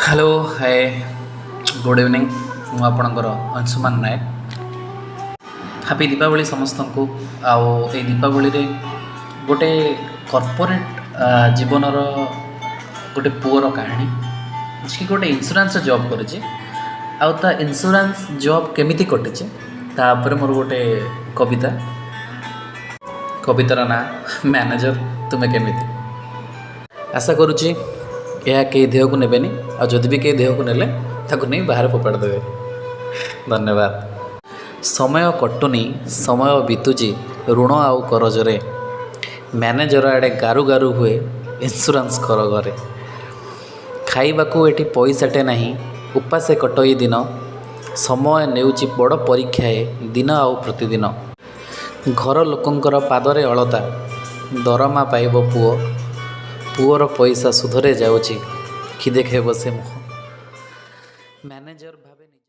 Hello, hi, good evening. ମୁଁ ଆପଣଙ୍କର Anshuman Nayak. Happy Deepavali ସମସ୍ତଙ୍କୁ। ଆଉ ଏଇ ଦୀପାବଳିରେ ଗୋଟେ କର୍ପୋରେଟ୍ ଜୀବନର ଗୋଟେ ପୁଅର କାହାଣୀ, ଯିଏକି ଗୋଟେ ଇନ୍ସୁରାନ୍ସରେ ଜବ୍ କରିଛି ଆଉ ତା ଇନ୍ସୁରାନ୍ସ ଜବ୍ କେମିତି କଟିଛି, ତା ଉପରେ ମୋର ଗୋଟେ କବିତା। କବିତାର ନାଁ ମ୍ୟାନେଜର ତୁମେ କେମିତି। ଆଶା କରୁଛି ଏହା କେହି ଦେହକୁ ନେବେନି, ଆଉ ଯଦି ବି କେହି ଦେହକୁ ନେଲେ, ତାକୁ ନେଇ ବାହାରେ ଫୋପାଡ଼ି ଦେବେ। ଧନ୍ୟବାଦ। ସମୟ କଟୁନି, ସମୟ ବିତୁଛି ଋଣ ଆଉ କରଜରେ। ମ୍ୟାନେଜର ଆଡ଼େ ଗାରୁ ଗାରୁ ହୁଏ ଇନ୍ସୁରାନ୍ସ କର ଘରେ। ଖାଇବାକୁ ଏଠି ପଇସାଟେ ନାହିଁ, ଉପାସେ କଟଇ ଦିନ। ସମୟ ନେଉଛି ବଡ଼ ପରୀକ୍ଷା ଏ ଦିନ ଆଉ ପ୍ରତିଦିନ। ଘର ଲୋକଙ୍କର ପାଦରେ ଅଳତା, ଦରମା ପାଇବ ପୁଅ। ପୁଅର ପଇସା ସୁଧରେ ଯାଉଛି, କି ଦେଖେଇବ ସେ ମୁହଁ? ମ୍ୟାନେଜର ଭାବେ ନିଜ